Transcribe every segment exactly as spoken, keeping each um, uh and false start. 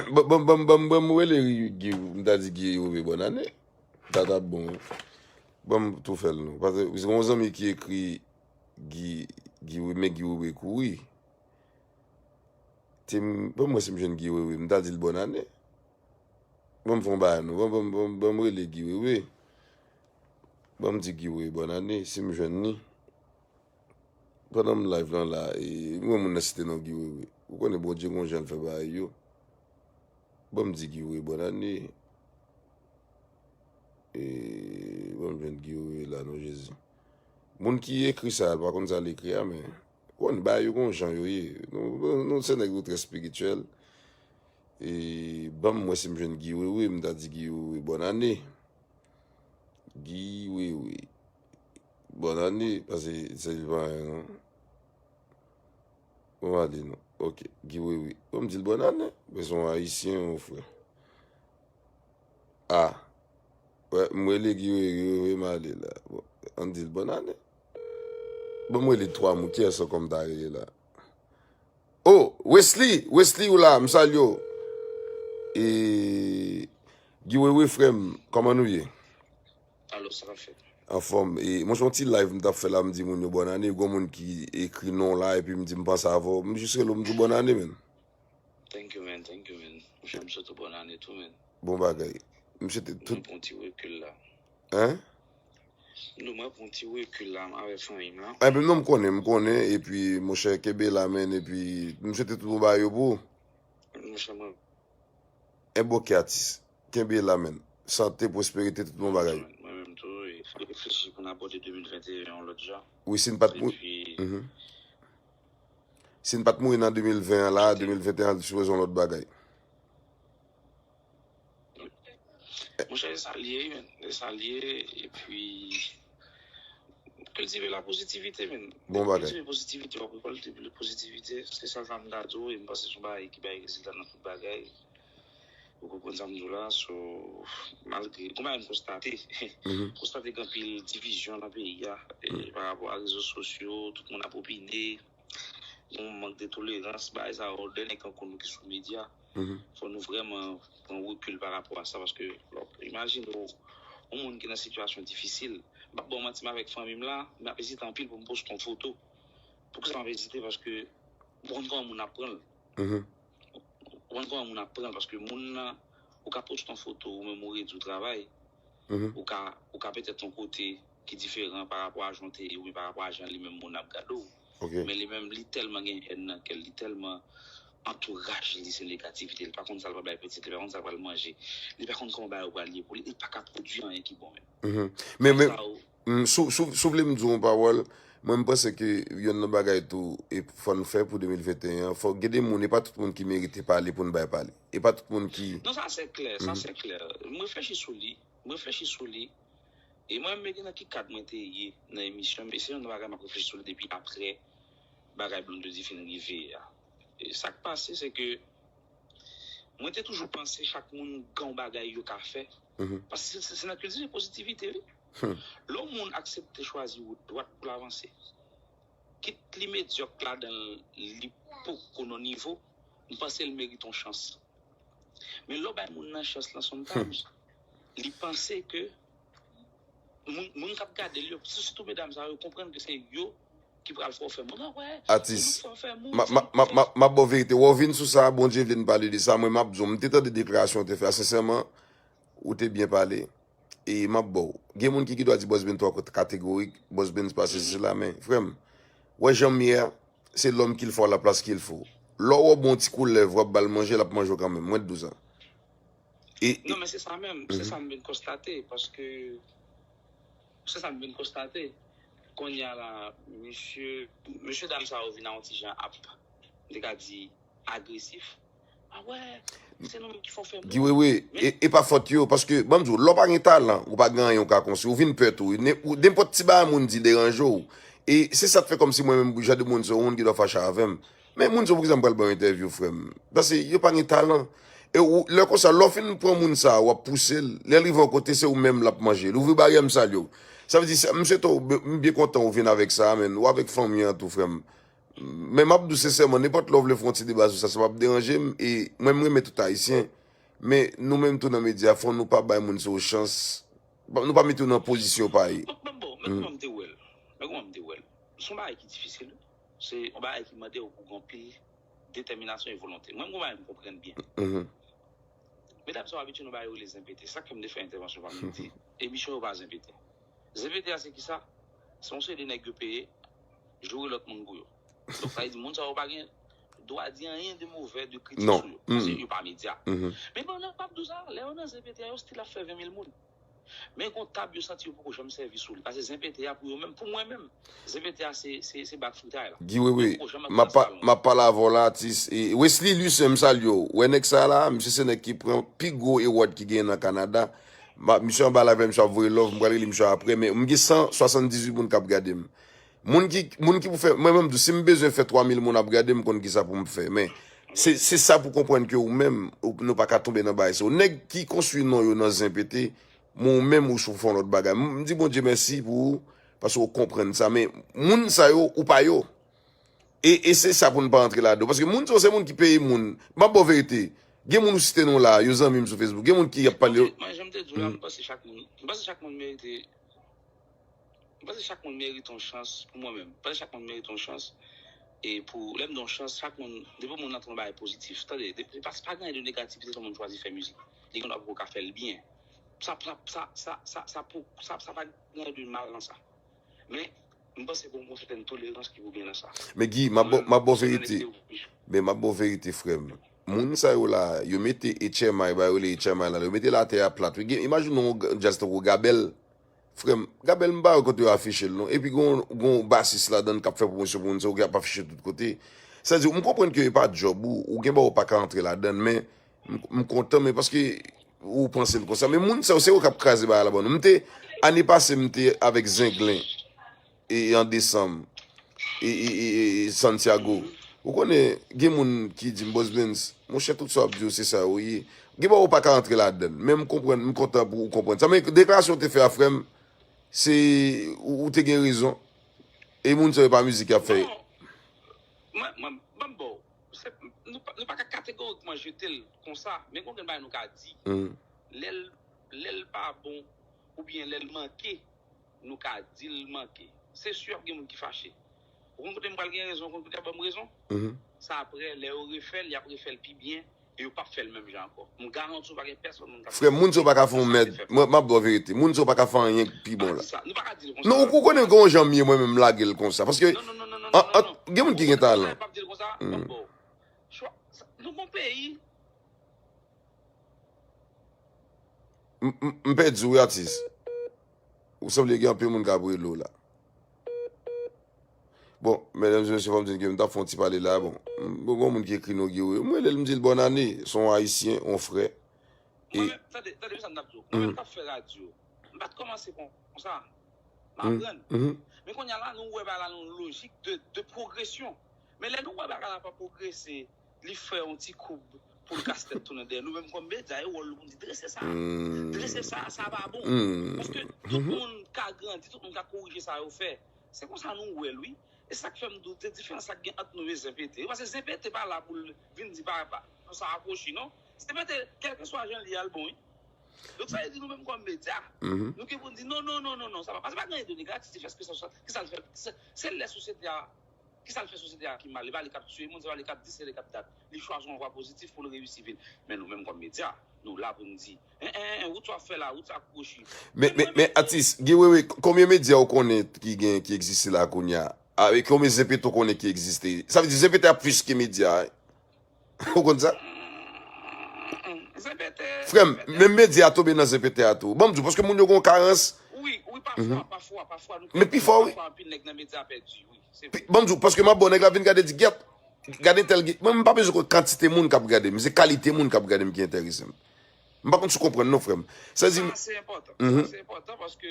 Ban ban ban ban ban m rele Guy, m ta di Guy Wewe bòn ane. Sa t ap bon wi. Ban m tou fè l non. Paske se yon zanmi ki ekri Guy, Guy Wewe, men Guy Wewe kouri. Te m, ban m wè si m jwenn Guy Wewe, m ta di l bòn ane. Ban m fè yon bagay non. Ban ban ban ban m rele Guy Wewe. Ban m di Guy Wewe bòn ane, si m jwenn li. Pandan m live lan la, e, m wè moun nan site non Guy Wewe. Ou konnen Bondye gon jan l fè bagay yo. Ban m di Guy Wewe bòn ane. E, ban m jwenn Guy Wewe la non Jezi. Moun ki ekri sa, l pa konn sa l ekri a, men ou konn bagay yo gon jan yo ye. Nou, nou, nou se nèg yo trè espirityèl. E, ban m wè si m jwenn Guy Wewe, m ta di Guy Wewe bòn ane. Guy Wewe. Bòn ane, paske se li pa anyen non. Bon, ale non. Ok, Guy Wewe. Bon, m di l bòn ane. Men se yon ayisyen, mon frè. A. Wè, m rele Guy Wewe, Guy Wewe, m ale la. Bon, ann di l bòn ane. Bon, m rele twa moun, kiyès ankò m ta rele la? Oh, Wesley, Wesley ou la, m salye w. E, Guy Wewe, frè m, kòman nou ye? Alo, sa k ap fèt? Anfòm. E, mwen, se yon ti live m t ap fè la, m di moun yo bòn ane, gon moun ki ekri non la, epi m di m panse avè w. M jis rele w, m di w bòn ane, man. Thank you, man, thank you, man. Monchè, m swete w bòn ane tou, man. Bon bagay. M swete tout. Mwen pran ti rekil la. Hein? Non, mwen pran ti rekil la, m avè fanmi m lan. Enben, non, m konnen, m konnen, epi, monchè, kenbe la, man, epi, m swete tout bon bagay yo pou ou. Monchè, mwen. Enben, ok, atis. Kenbe la, man. Sante, pwosperite, tout bon bagay. Mwen menm tou, e, m reflechi pou n abòde de mil venteyen yon lòt jan. Wi, si n pa t mou-, epi, mhm. Si n pa t mouri nan de mil ven an la, de mil venteyen an, li sipoze yon lòt bagay. Monchè, e sa l ye, man. E sa l ye, epi kiltive la pozitivite, man. Bon bagay. Kiltive pozitivite, w ap rekòlte plis pozitivite. Se sa m ta di w, e m panse se yon bagay ki bay rezilta nan tout bagay. Ou konprann sa m di w la, so, malgre, gon bagay m konstate. Mhm. Konstate gen anpil divizyon nan peyi a, e, mhm, pa rapò a rezo sosyo, tout moun ap opine, gon mank de tolerans, bagay sa yo, dènye kan konn nou ki sou medya. Mhm. Fò nou vrèman pran rekil pa rapò a sa, paske, lò, imajine w, yon moun ki nan sitiyasyon difisil, m p ap ba w manti, m avèk fanmi m la, m ap ezite anpil pou m poste yon foto. Poukisa m ap ezite? Paske, m konn kòman moun ap pran l. Mhm. Ou konn kòman moun ap pran l, paske moun nan, ou ka poste yon foto, ou menm ou redi w travay, mhm, ou ka, ou ka petèt yon kote ki diferan pa rapò a jan w te ye, oubyen pa rapò a jan li menm moun ap gade w. Ok. Men li menm, li tèlman gen hèn nan kè l, li tèlman antouraj li se negativite, li pa konn sa l pral bay pitit, li pa konn sa l pral manje, li pa konn kòman bagay yo pral ye pou li, li pa ka pwodui anyen ki bon menm. Mhm. Men, men, sa yo, Mm, si w, si w, si w vle m di w yon pawòl, mwen m panse ke yonn nan bagay tou, e fò n fè pou de mil venteyen an, fò gen de moun, e pa tout moun ki merite pale pou n bay pale. E pa tout moun ki... Non, sa se klè, sa se klè. M reflechi sou li, m reflechi sou li, e mwen menm gen nan ki kad mwen te ye nan emisyon, men se yonn nan bagay m ap reflechi sou li depi apre bagay Blondedy fin rive a. E sa k pase, se ke mwen te toujou panse chak moun gen yon bagay yo ka fè. Mhm. Paske se, se, se nan kilti de pozitivite, wi. Hmm. Lè yon moun aksepte chwazi wout dwat pou l avanse, kit li medyòk ladan l, li poko nan nivo, m panse l merite yon chans. Men lè w bay moun nan chans lan, sometimes, li panse ke moun, moun k ap gade l yo, sitou medam sa yo, konprann ke se yo ki pral fè w fè moun an wè. Atis, m ap ba w verite. Wè w vin sou sa, Bondye vle n pale de sa, mwen m ap di w, m te tande deklarasyon w te fè a, sensèman, ou te byen pale. E m ap ba w. Gen moun ki, ki dwa di Boss Ben twò kategorik, Boss Ben pa sesi sela, men, frè m, wè jan m ye a, c'est l'homme qu'il faut à la place qu'il faut. Lè w wè w bon ti koulèv, w ap ba l manje, l ap manje w kanmenm. Mwen t di w sa. E, e... Non, men se sa menm, se sa m vin konstate, paske se sa m vin konstate. Kounye a la, mesye, mesye dam sa yo vin a yon ti jan ap, m te ka di, agresif. A wè, se nou menm ki fè w fè moun. Guy Wewe, e, e pa fòt yo, paske, ban m di w, lè w pa gen talan, ou pa gen anyen ou ka konstwi, ou vin pè tou. Ne-, ou, nenpòt ti bagay moun di deranje w. E se sa k fè kòmsi mwen menm, jan de moun sa yo, yon moun ki dwa fache avè m. Men moun sa yo, poukisa m pral ba yo entèvyou, frè m? Paske yo pa gen talan. E ou, lè konsa, lè w fin pran moun sa a, w ap pouse l, lè l rive yon kote, se ou menm l ap manje. L ouvri baryè, m salye w. Sa vle di, sa, m swete w, m byen kontan ou vin avèk sa a, men ou avèk fanmi an tou, frè m. Men m ap di w sensèman, nenpòt lè w vle fè yon ti deba sou sa, sa p ap deranje m. E mwen, m renmen tout Ayisyen. Men nou menm tou nan medya, fò nou pa bay moun sa yo chans. Nou pa mete yo nan pozisyon pa yo. Bon, bon, bon, men kòman m te wè l? Men kòman m te wè l? Se yon bagay ki difisil. Se yon bagay ki mande w pou gen anpil detèminasyon e volonte. Mwen, m gon bagay m konprann byen. Mhm. Medam sa yo abitye nou ba yo rele zenpete. Sa k fè m te fè entèvansyon pa m te di, emisyon yo pa zenpete. Zenpete a se kisa? Se yon seri de nèg yo peye joure lòt moun pou yo. Donk, sa vle di, moun sa yo pa gen dwa di anyen de movè, de kritik sou yo. Paske yo pa medya. Men pandan m ap di w sa, lè yo nan zenpete a, yo still ap fè ven mil moun. Men gon tab yo santi yo poko janm sèvi sou li. Paske zenpete a pou yo menm, pou mwen menm, zenpete a se, se, se bak fritay la. Guy Wewe, m ap pale avè w la, atis. E Wesley Lucien, m salye w. Ou wè nèg sa la, misye se nèg ki pran pi gwo award ki genyen nan Kanada. Misye anba live la, misye ap voye love, m pral rele misye apre, men m gen san swasanndizuit moun k ap gade m. Moun ki, moun ki pou fè, mwen menm tou, si m bezwen fè twa mil moun ap gade m, konn kisa pou m fè. Men se, se sa pou konprann ke ou menm, nou pa ka tonbe nan bagay sa yo. Nèg ki konstwi non yo nan zenpete, men ou menm ou fè yon lòt bagay. M di Bondye mèsi pou ou, paske ou konprann sa. Men moun sa yo, ou pa yo. E, e se sa pou n pa antre ladan. Paske moun sa yo, se moun ki peye moun. M ap ba w verite. Gen moun ou site non la, yo zanmi m sou Facebook. Gen moun ki ap pale. Mwen, jan m te di w la, m panse chak moun, m panse chak moun merite M panse chak moun merite yon chans, pou mwen menm. M panse chak moun merite yon chans. E pou, lè m di yon chans, chak moun, depi moun nan tou yon bagay pozitif. Tande, depi, pa, pa gen anyen de negativite lè yon moun chwazi fè mizik. Li gen dwa poko ka fè l byen. Sa, sa, sa, sa, sa, sa, pou, sa, sa pa gen anyen de mal nan sa. Men, m panse gen yon sètèn tolerans ki pou gen nan sa. Men Guy, m ap ba w, m ap ba w verite. Men m ap ba w verite, frè m. Moun sa yo la, yo mete H M I, ba yo rele H M I la, yo mete latè a plat. Wi, gen, imajine w yon djaz tankou Gabèl. Frè m, Gabèl m pa wè kote yo afiche l non. Epi gon, gon basis ladan l k ap fè pwomosyon pou moun sa yo ki ap afiche tout kote. Sa di, m konprann ke e pa djòb ou, ou gen bagay ou pa ka antre ladan l, men m, m kontan, men paske ou panse l konsa. Men moun sa yo, se yo k ap kraze bagay la ban nou. M te, ane pase, m te avèk Zenglen e, e an desanm, e, e, e, e Santiago. Ou konnen, gen moun ki di m, Bòs Benz, monchè, tout sa w ap di yo, se sa yo ye. Gen bagay ou pa ka antre ladan l. Men m konprann, m kontan pou ou konprann sa. Men deklarasyon w te fè a, frè m, se, ou, ou te gen rezon. E moun sa yo pa mizik y ap fè. Mwen, mwen, ban m ba w. Se, nou pa, nou pa ka kategorikman jete l konsa. Men gon grenn bagay nou ka di. Lè l, lè l pa bon, oubyen lè l manke, nou ka di l manke. Se si ap gen moun ki fache. Ou konn kote m pral gen rezon, ou konn kote y ap ban m rezon. Sa apre, lè yo refè l, y ap refè l pi byen, e yo p ap fè l menm jan ankò. M garanti w pa gen pèsonn moun k ap. Frè m, moun sa yo pa ka fè yon mèd. Mwen, m ap ba w verite. Moun sa yo pa ka fè anyen k pi bon la. Nou pa ka di l konsa. Non, ou, ou konnen gen yon jan m ye mwen menm, m lage l konsa. Paske, gen moun ki gen talan. M p ap di l konsa, m p ap ba w. Nou gon peyi. M, m, m pèdi w wi, atis. Ou sanble gen anpil moun k ap rele w la. Bon, medam e mesye, fò m di n ke m t ap fè yon ti pale la. Bon, m, bon, gon moun ki ekri non, Guy Wewe. M rele l, m di l bòn ane. Se yon ayisyen, yon frè. Mwen menm, tande, tande sa m t ap di w. Mwen menm k ap fè radyo, m pa t kòmanse konsa. M aprann. Men kounye a la, nou wè bagay la nan yon lojik de, de pwogresyon. Men lè nou wè bagay la pa pwogrese, li fè yon ti koub pou l kase tèt tounen dèyè. Nou menm kòm medya, e wòl nou pou n di drese sa. Drese sa, sa pa bon. Paske tout moun ka grandi, tout moun ka korije sa yo fè. Se konsa nou wè l, wi. E sa k fè m di w, se diferans sa k gen ant nou e Zenpete. Paske Zenpete pa la pou l vin di pa, pa, pou sa akwochi, non. Zenpete, kèlkeswa jan l ye a, l bon, wi. Donk, sa vle di nou menm kòm medya, nou gen pou n di non, non, non, non, non, sa pa, paske pa gen anyen de negatif, èske sa, sa, ki sa l fè, se, se lè sosyete a, ki sa l fè sosyete a ki mal, se pa li k ap tiye moun, se pa li k ap di, se li k ap dat. Li chwazi yon vwa pozitif pou l reyisi vi l. Men nou menm kòm medya, nou la pou n di, en, en, en, wout sa w ap fè la, wout sa kwochi. Men, men, men, atis, Guy Wewe, konbyen medya ou konnen ki gen, ki egziste la kounye a? Avèk konbyen Zenpete ou konnen ki egziste? Sa vle di Zenpete a plis ke medya, hein? Ou konn sa? Frè m, menm medya a tonbe nan Zenpete a tou. Ban m di w, paske moun yo gen yon karans. Wi, wi, pafwa, pafwa, pafwa. Men pi fò, wi. Ban m di w, paske m ap ba w, nèg la vin gade, di, "Gyèt, gade entèl." Mwen, m pa bezwen konn kantite moun k ap gade m, se kalite moun k ap gade m ki enterese m. M pa konn si w konprann non, frè m. Sa di. Sa se enpòtan. Sa se enpòtan paske,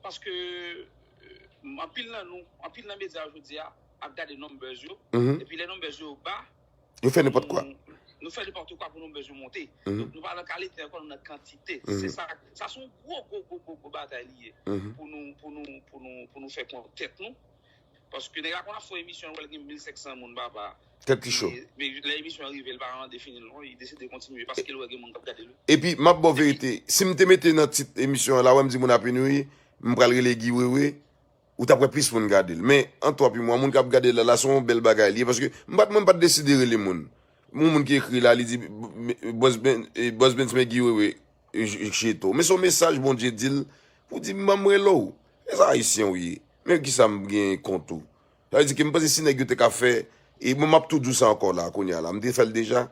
paske, anpil nan nou, anpil nan medya yo jodi a ap gade numbers yo. Epi lè numbers yo ba, yo fè nenpòt kwa. Nou fè nenpòt kwa pou numbers yo monte. Donk, nou pa nan kalite ankò, nou nan kantite. Se sa, sa se yon gwo, gwo, gwo, gwo, gwo batay li ye. Pou nou, pou nou, pou nou, pou nou fè kont tèt nou. Paske nèg la konn ap fè yon emisyon, wè l gen mil senk san moun, papa. Tèt li cho. Men lè emisyon an rive, l pa mande fini l non, li deside kontinye paske l wè gen moun k ap gade l. Epi, m ap ba w verite, si m te mete nan tit emisyon an la, wè m di moun ap ri, m pral rele Guy Wewe, ou t ap wè plis moun gade l. Men, ant twa epi mwa, moun k ap gade l la, la se yon bèl bagay li ye, paske m pa t, mwen m pa t deside rele moun. Yon moun ki ekri la, li di, Bòs Benz, men Guy Wewe, Jeto. Men se yon mesaj Bondye di l, pou di, m ban m rele w. E sa Ayisyen ou ye. Men kisa m gen kont ou. Sa vle di ke m panse si nèg yo te ka fè, e mwen m ap tou di w sa ankò la, kounye a la. M te fè l deja,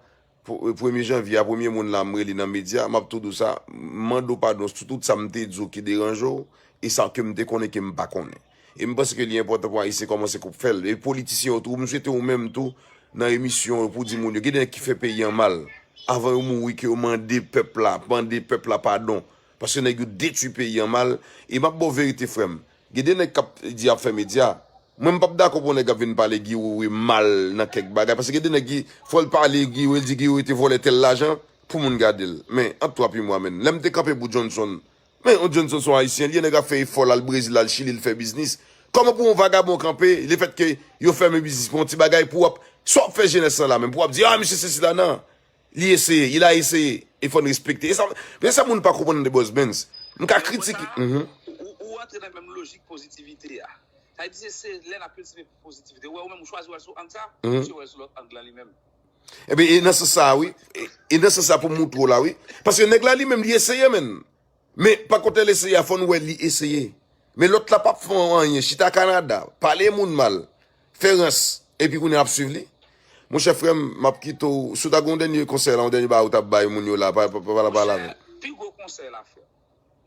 premye janvye a, premye moun la m rele nan medya, m ap tou di w sa, m mande w padon sou tout sa m te di w ki deranje w, e sa ke m te konnen ke m pa konnen. E m panse ke li enpòtan pou Ayisyen kòmanse fè l. E politisyen yo tou, m swete ou menm tou, nan emisyon yo pou di moun yo, gen de nèg ki fè peyi an mal. Avan yo mouri, ke yo mande pèp la, mande pèp la padon. Paske nèg yo detwi peyi an mal. E m ap ba w verite, frè m. Gen de nèg k ap di y ap fè medya. Mwen, m p ap dakò pou yon nèg ap vin pale Guy Wewe mal nan kèk bagay. Paske gen de nèg ki, fò l pale Guy Wewe, l di Guy Wewe te vòlè tèl lajan pou moun gade l. Men, ant twa epi mwa, menn. Lè m te kanpe pou Johnson, men, yon Johnson se yon Ayisyen, li, nèg ap fè efò, l al Brezil, al Chili, l fè biznis. Kòman pou yon vagabon kanpe, lefètke yo fèmen biznis pou yon ti bagay, pou w ap, sa w ap fè jenès lan la menm, pou w ap di, a, misye sesi la, nan. Li eseye, il a essayé. E fò n respekte. E sa, men sa moun pa konprann de Bòs Benz. M ka kritike. Mhm. Ou, ou antre nan menm lojik pozitivite a. Sa vle di se, se lè n ap kiltive pozitivite. Ou wè ou menm ou chwazi wè l sou ang sa, misye wè l sou lòt ang lan li menm. Ebyen, e nan sans sa, wi. E, e nan sans sa pou m moutre w la, wi. Paske nèg la li menm, li eseye, menn. Men, pa kont lè l eseye a, fò n wè li eseye. Men lòt la p ap fè w anyen. Chita Kanada, pale moun mal, fè rans, epi kounye a ap swiv li. Monchè frè m, m ap kite w. Si w ta gen yon dènye konsèy la, yon dènye bagay ou t ap bay moun yo la, pa, pa, pa, pa, pa lave. Pi gwo konsèy la, frè.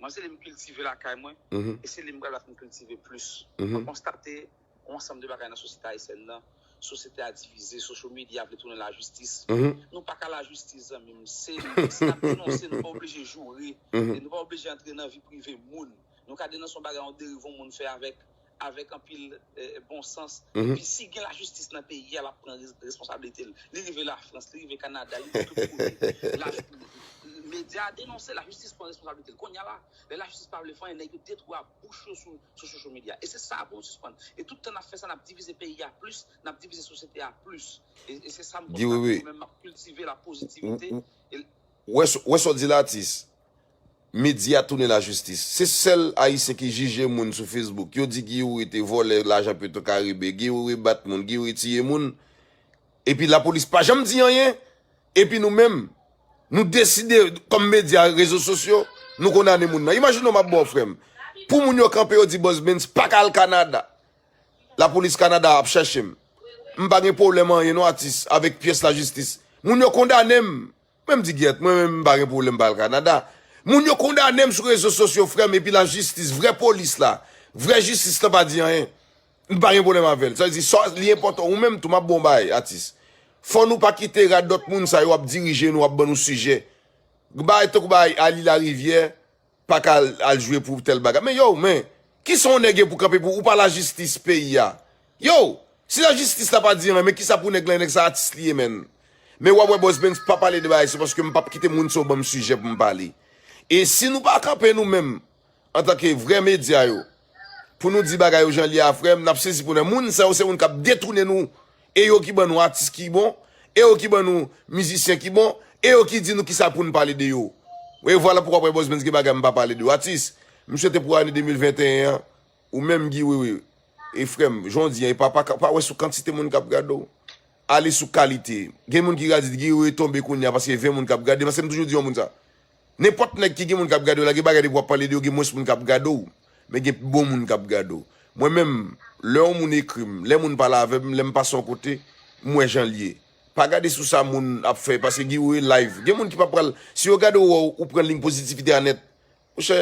Mwen, se li m kiltive lakay mwen, e se li m pral bat m kiltive plis. Mhm. Mwen konstate yon ansanm de bagay nan sosyete ayisyèn nan. Sosyete a divize, social media vle tounen lajistis. Mhm. Nou pa ka lajistis, zanmi m. Se, si n ap denonse, nou pa oblije joure. Mhm. E nou pa oblije antre nan vi prive moun. Nou ka denonse yon bagay, yon deriv yon moun fè avèk, avèk anpil eh, bon sans. Mhm. Epi si gen lajistis nan peyi a, l ap pran res- responsablite l. Li rive Lafrans, li rive Kanada, li rive tout kote. Laj- Medya a denonse, lajistis pran responsablite l. Kounye a la, lè lajistis pa vle fè anyen, nèg yo detwi a bouch yo sou, sou social media. E se sa pou nou sispann. E tout tan n ap fè sa, n ap divize peyi a plis, n ap divize sosyete a plis. E, e se sa m Guy Wewe. Mwen menm m ap kiltive la pozitivite. Ou, ou, wè sa, wè sa w di la, atis. Medya tounen lajistis. Se sèl Ayisyen ki jije moun sou Facebook. Yo di Guy Wewe te vòlè lajan Petro Caribe, Guy Wewe bat moun, Guy Wewe tiye moun. Epi lapolis pa janm di anyen. Epi nou menm, nou deside, kòm medya, rezo sosyo, nou kondane moun nan. Imajine w, m ap ba w, frè m. Pou moun yo kanpe, yo di Bòs Benz pa ka al Kanada. Lapolis Kanada ap chèche m. M pa gen pwoblèm anyen non, atis, avèk pyès lajistis. Moun yo kondane m. Mwen m di gyèt, mwen menm m pa gen pwoblèm pa al Kanada. Moun yo kondane m sou rezo sosyo, frè m, epi lajistis, vrè polis la, vrè jistis la pa di anyen. M pa gen pwoblèm avè l. Sa vle di, sa, li enpòtan, ou menm tou, m ap ba w yon bagay, atis. Fò nou pa kite radòt moun sa yo ap dirije nou, ap ban nou sijè. Bagay tankou bagay Ali Larivière, pa ka al, al jwe pou tèl bagay. Men yo, men, kisa yon nèg ye pou kanpe pou ou pa lajistis peyi a? Yo, si lajistis la pa di anyen, men kisa pou nèg la, nèg sa atis li ye, menn. Men w ap wè Bòs Benz pa pale de bagay sa paske m p ap kite moun sa yo ban m sijè pou m pale. E si nou pa kanpe nou menm, antanke vrè medya yo, pou nou di bagay yo jan l ye a, frè m, n ap sezi pou nou. Moun sa yo se moun k ap detounen nou. E yo ki ban nou atis ki bon, e yo ki ban nou mizisyen ki bon, e yo ki di nou kisa pou n pale de yo. E vwala poukwa w ap wè Bòs Benz gen bagay m pa pale de yo. Atis, m swete pou ane de mil venteyen an, ou menm Guy Wewe, e frè m, jan w di an, e pa, pa, pa wè sou kantite moun k ap gade w. Ale sou kalite. Gen moun ki ka di Guy Wewe tonbe kounye a paske ven moun k ap gade, paske m toujou di yon moun sa. Nenpòt nèg ki gen moun k ap gade w la, gen bagay depi w ap pale de yo, gen mwens moun k ap gade w. Men gen bon moun k ap gade w. Mwen menm, lè yon moun ekri m, lè moun pale avè m, lè m pase yon kote, m wè jan l ye. Pa gade sou sa moun ap fè, paske Guy Wewe live. Gen moun ki pa pral, si yo gade w, wè w, ou pran liy pozitivite a nèt, monchè,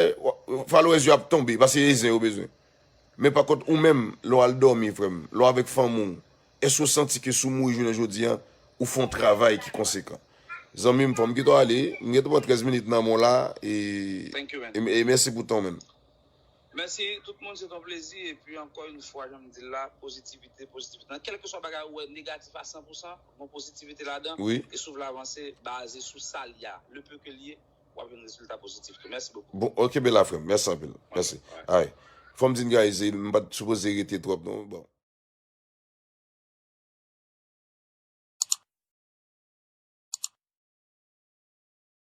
followers yo ap tonbe, paske e zen yo bezwen. Men pa kont ou menm, lè w al dòmi, frè m, lè w avèk fanmi w, èske w santi ke si w mouri jounen jodi a, ou fè yon travay ki konsekan? Zanmi m, fò m kite w ale, m gentan pran trèz minit nan men w la, e, Thank you, man. e, e mèsi pou tan w, menn. Mèsi tout moun, se yon plezi. Epi ankò yon fwa, jan m di l la, pozitivite, pozitivite. Nan kèlkeswa bagay ou wè negatif a san pou san, gon pozitivite ladan. Wi. E si w vle avanse, baze sou sa l ye a. Le peu que l ye, w ap jwenn rezilta pozitif tou. Mèsi bokou. Bon, ok, bela frè m. Mèsi anpil. Mèsi. Ouais. Ay. Fò m di n, guys, m pa t sipoze rete twòp, non. Bon.